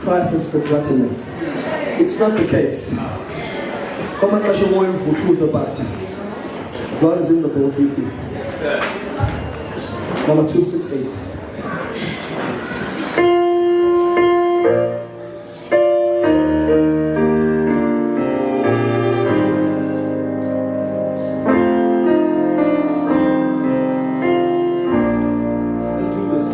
Christ has forgotten us. It's not the case. Kwamaxesha umoya uvuthuza, but God is in the boat with you. Number 268. Let's do this.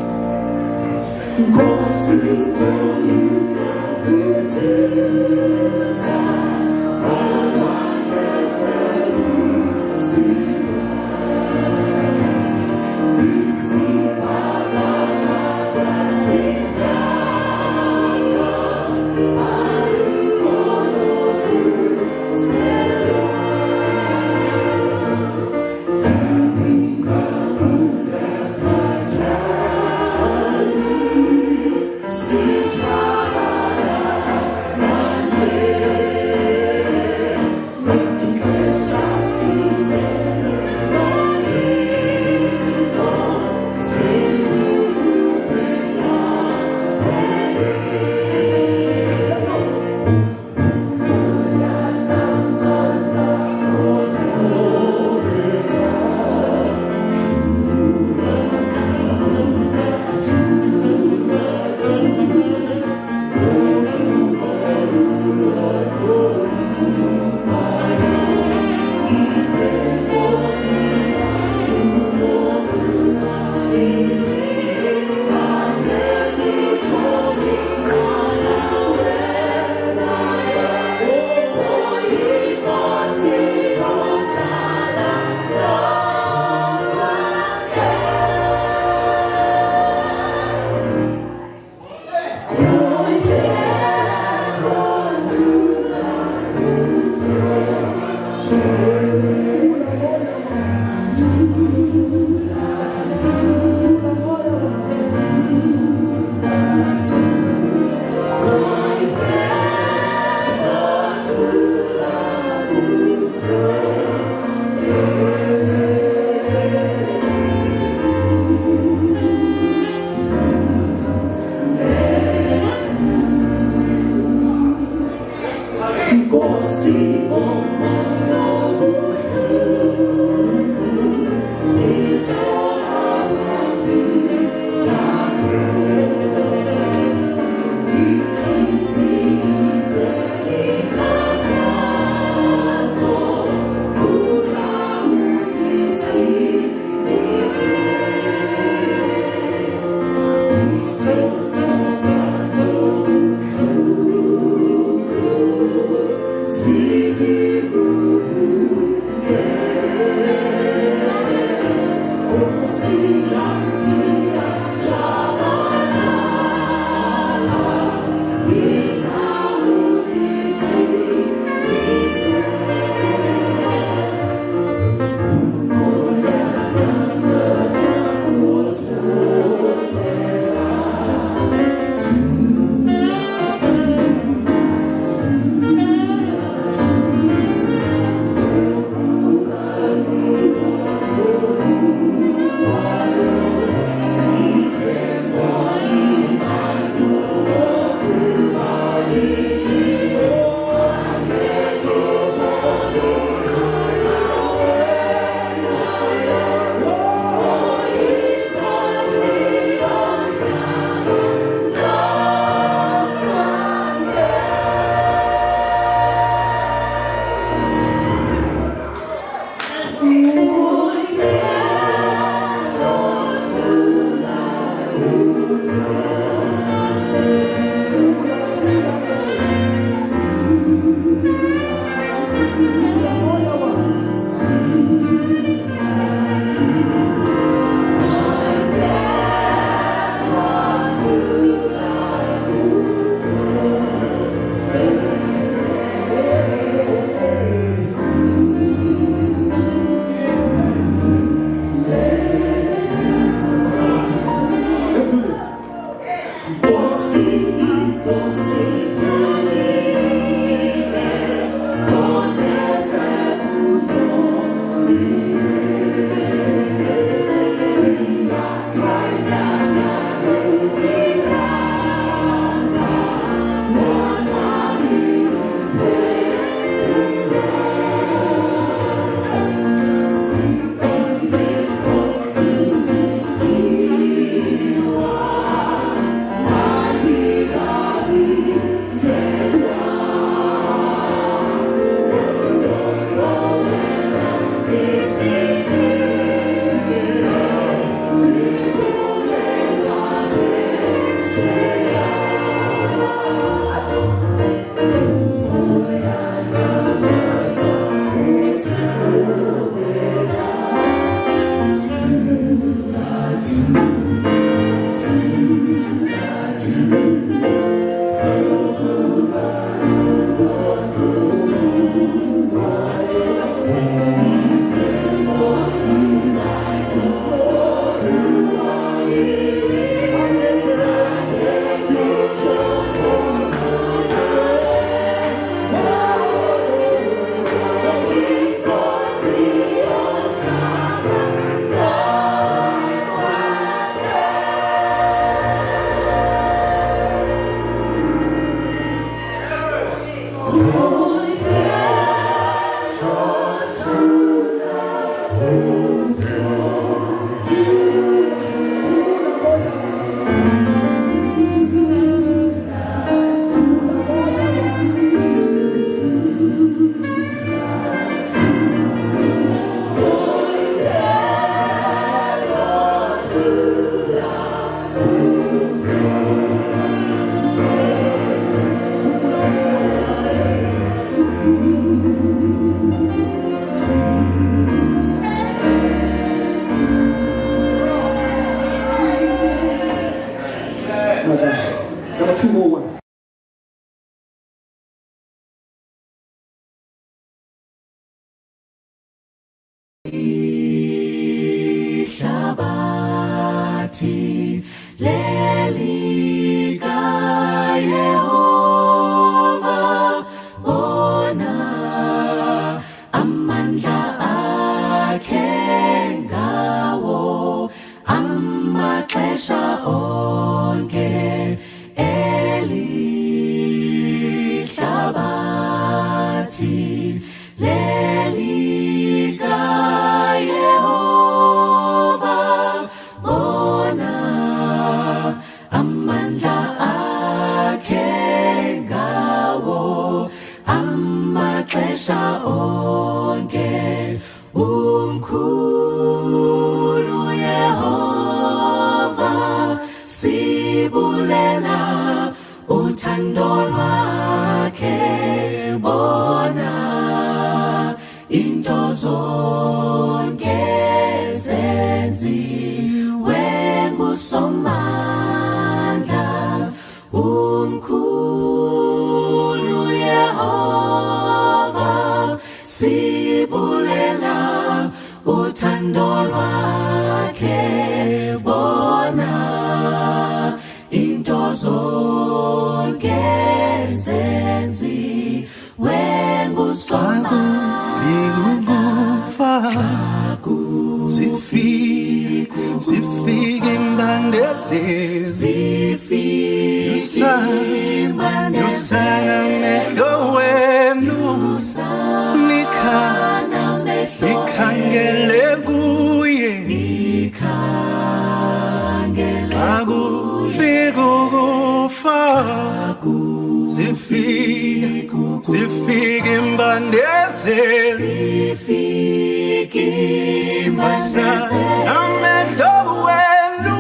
My God. Number 201. Ihlabathi leli kaYehova, bona amandla akhe ngawo amaxesha onke. Elihlabathi leli kaYehova, bona amandla akhe ngawo amaxesha onke. Umkhulu Yehova, sibulela uthando lwakhe, bona into zonke zenziwe nguSomandla. Umkhulu Yehova, sibulela uthando lwakhe, bona into zonke zenziwe nguSomandla. Zifike, zifike imbandezelo, Zifike yosana amehlo wenu, nikhangele kuye. Xa kufika ukufa, zifike, zifike imbandezelo, Zifike imbandezelo, amehlo wenu,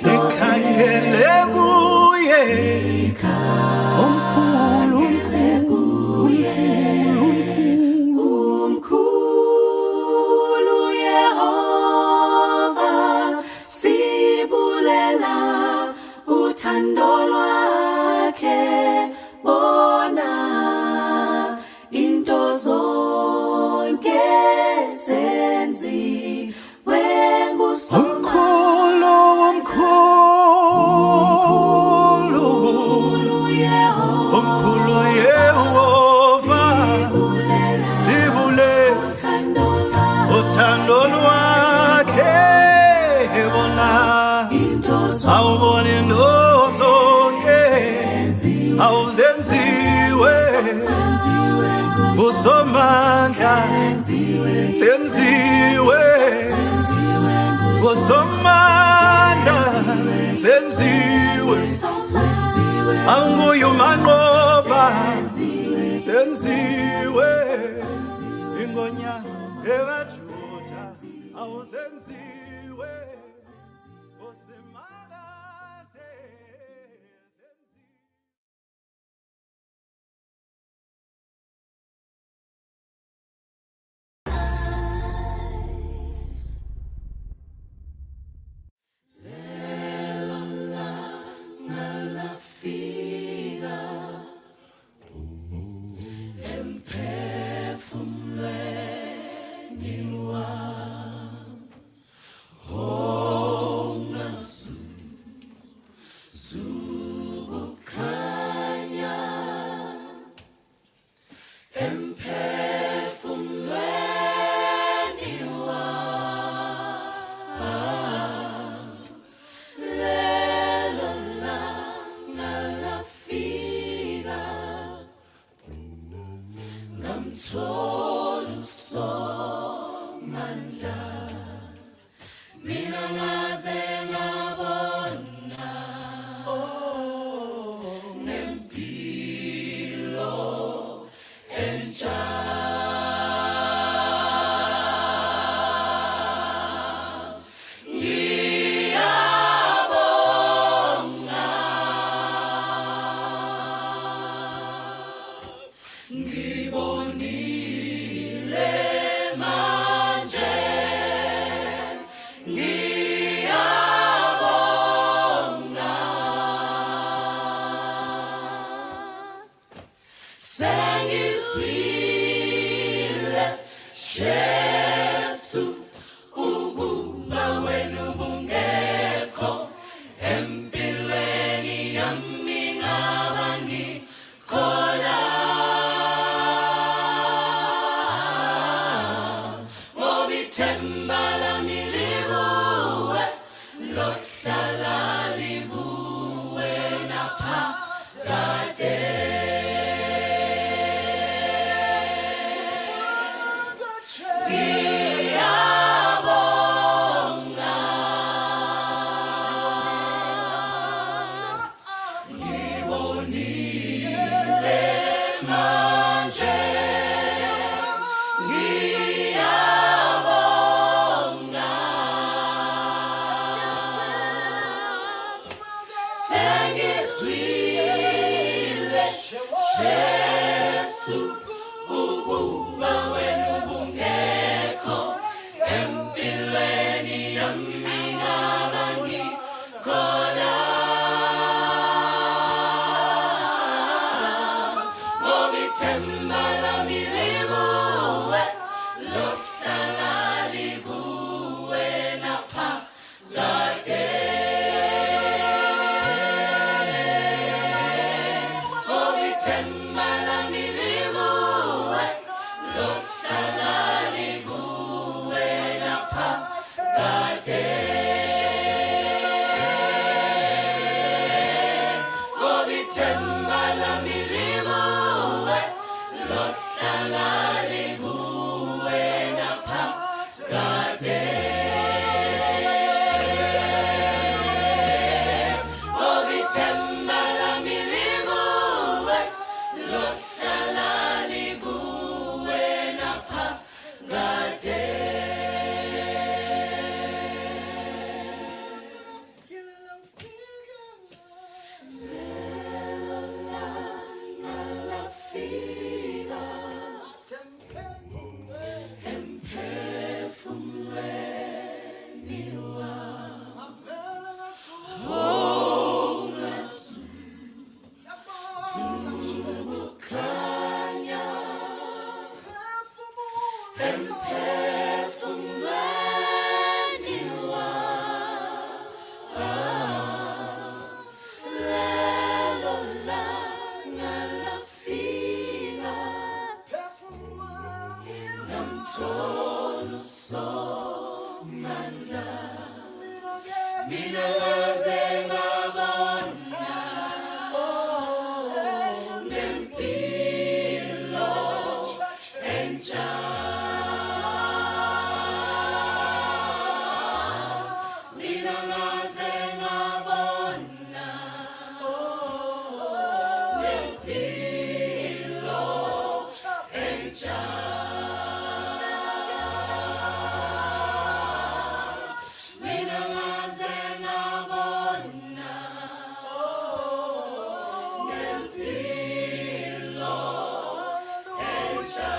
nikhangele kuye. Omkhulu, omkhulu, omkhulu. Umkhulu Yehova, sibulela uthando lwakhe, bona into zonke zenziwe Omkhulu, omkhulu, nguSomandla. Omkhulu Yehova, sibule Uthando uthando lwakhe, bona into awubona into zonke awuzenziwe nguSomandla, senziwe nguSomandla, senziwe anguye umanqoba, senziwe ingonya ekaJuda, awuzenziwe osemakade. Ngamthola uSomandla. Mina ngaze ngabona nempilo entsha. Ngiyabonga, ngibonile manje, ngiyabonga, sengizwile Jesu ukuba wena ubungekho empilweni yami ngaba ngikhona, ngoba ithemba lami likuwe, lohlala likuwe naphakade. Ngiyabonga, ngibonile manje, ngiyabonga, sengizwile Jesu ukuba wena ubungekho empilweni yami ngaba ngikhona, ngoba ithemba lami likuwe, lohlala likuwe naphakade, ngoba ithemba lami likuwe, lohlala likuwe naphakade, ngoba ithemba lami likuwe, lohlala likuwe naphakade, ngoba ithemba lami likuwe, lohlala likuwe naphakade. Lafika emphefumlweni wami, ukukhanya emphefumlweni wami, lelo langa lafika, ngamthola uSomandla. Mina ngaze ngabona nempilo entsha. Mina ngaze ngabona nempilo entsha. Mina ngaze ngabona nempilo entsha.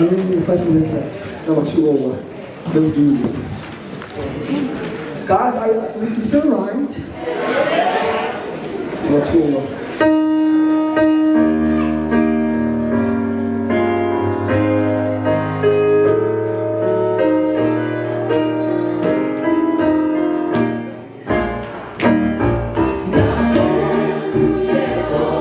Ooh, 5 minutes left. Number two over. Let's do this. Guys, we still right? Number two over. Siko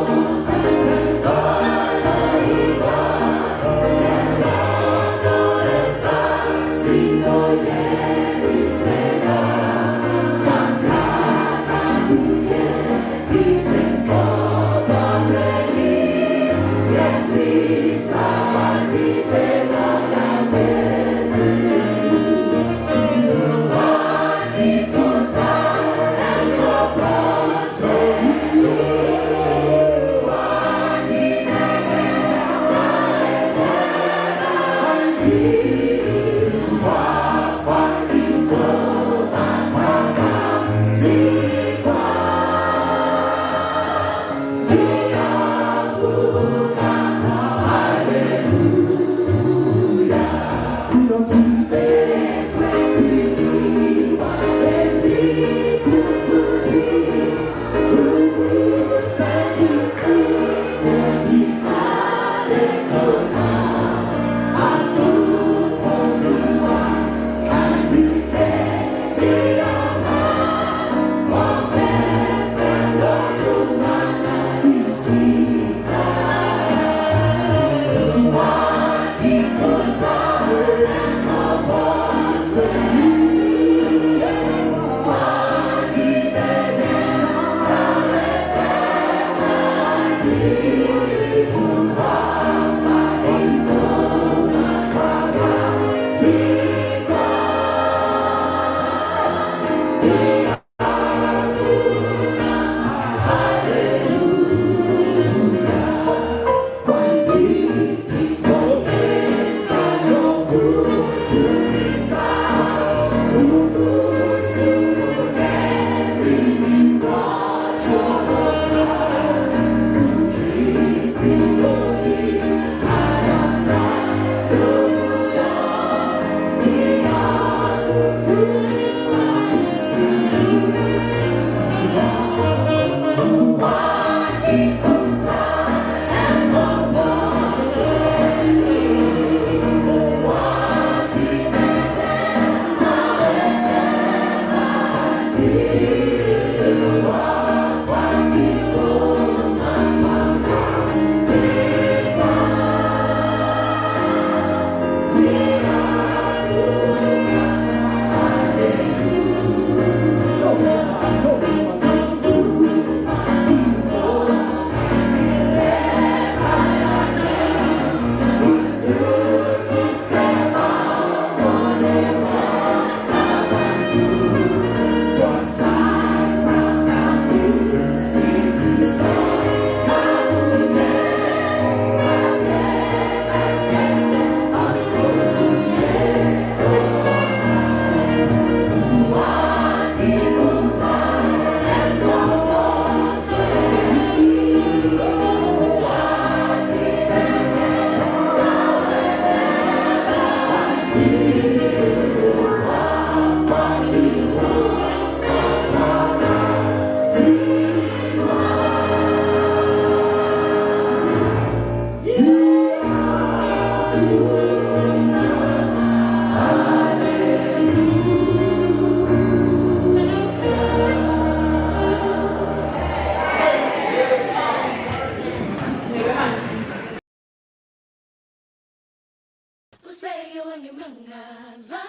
Useke wangimangaza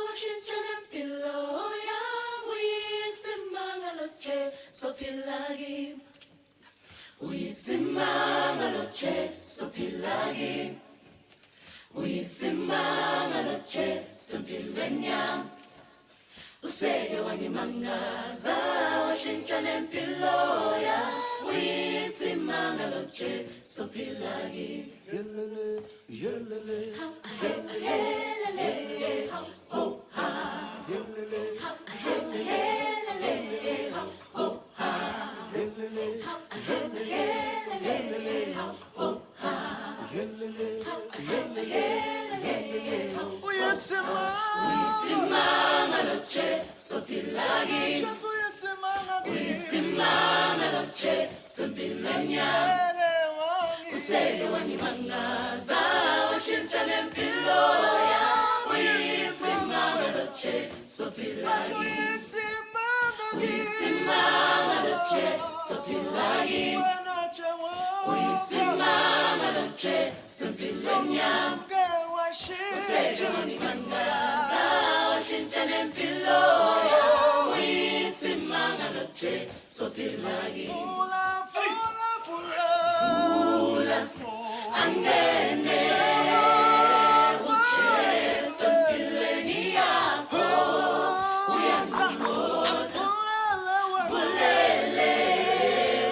washintsha nempilo yami, uyisimangalo Jesu ophila kimi, uyisimangalo Jesu ophila kimi, uyisimangalo Jesu empilweni yami. Useke wangimangaza washintsha nempilo yami, uyisimangalo Jesu ophila kimi. Yelele, yelele, yelele, yelele, yelele, yelele. Uyisimangalo Jesu ophila kimi, Jesu uyisimanga kimi. uyisimangalo Jesu empilweni yami. Useke wangimangaza washintsha nempilo yami, uyisimangalo Jesu ophila kimi, uyisimangalo Jesu ophila kimi, uyisimangalo Jesu empilweni yami. Useke wangimangaza washintsha nempilo yami, uyisimangalo Jesu ophila kimi. Angene uJesu empilweni yakho, uyanqotha vulele,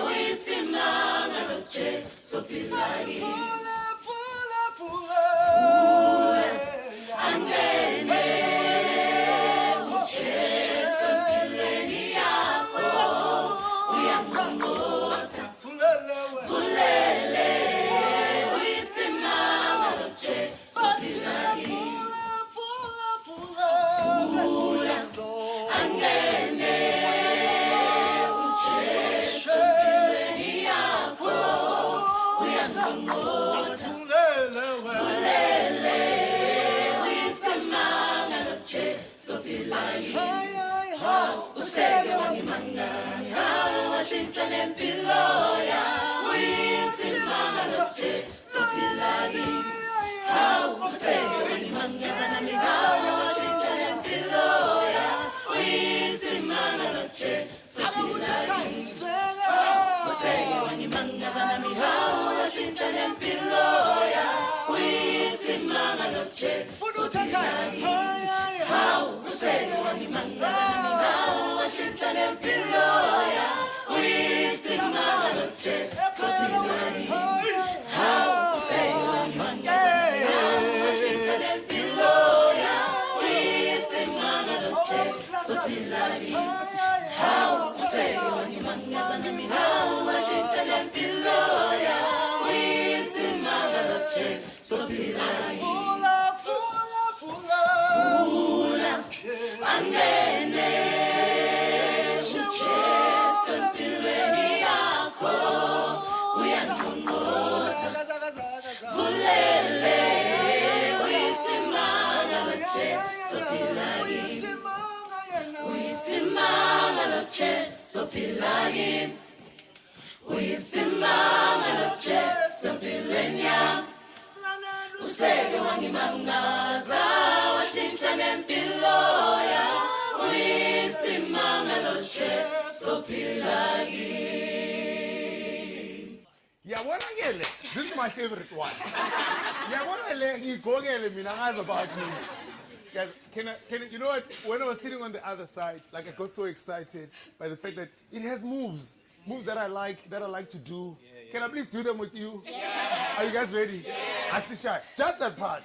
uyisimangalo Jesu ophila kimi. Angene uJesu empilweni yakho, uyanqotha vulele, uyisimangalo Jesu ophila kimi. Angene uJesu empilweni yakho, uyanqotha vulele, uyisimangalo Jesu ophila kimi. Useke wangimangaza washintsha nempilo yami, uyisimangalo Jesu ophila kimi. Useke wangimangaza nami, washintsha nempilo yami, uyisimangalo Jesu ophila kimi. Useke wangimangaza nami, washintsha nempilo yami, uyisimangalo Jesu ophila kimi. Useke wangimangaza nami, Jesu ophila kimi. Uyisimanga lo Jesu empilweni yami. Useke wangimangaza, washintsha nempilo yami. Uyisimanga lo Jesu ophila kimi. Yabona ke le, this is my favorite one. Yabona le, ngiyigqokele mina, ngazi about me. Guys, you know what? When I was sitting on the other side, like, I got so excited by the fact that it has moves, moves that I like to do. Can I please do them with you? Are you guys ready? Asishaye. Just that part.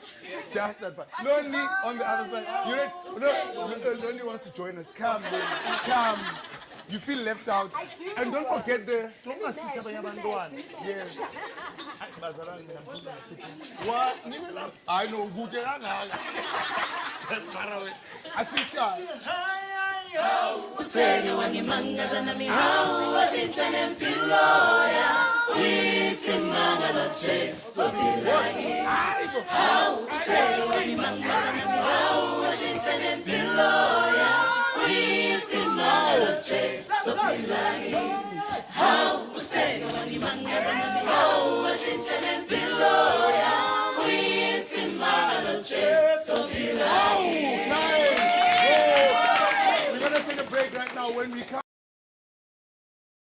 Just that part. Lonely on the other side. You ready? No, Lonely wants to join us. Come, Lonely. Come. You feel left out. I do. And don't forget the. Let me match, let me match, let me Yes. Hayi, bazalwane, mina ngifuna ngakithi. Wa, nime lapha. Hayi no, kude kangaka. That's far away. Asishaye. Useke wangimangaza nami, hawu, washintsha nempilo yami. Uyisimanga lo Jesu ophila kimi. Hayi bo. Hawu, useke wangimangaza nami, hawu, washintsha nempilo yami. Uyisimanga lo Jesu ophila kimi. Hawu, useke wangimangaza nami, hawu, washintsha nempilo yami. Uyisimanga lo Jesu ophila kimi. Nice. We're gonna take a break right now. When we come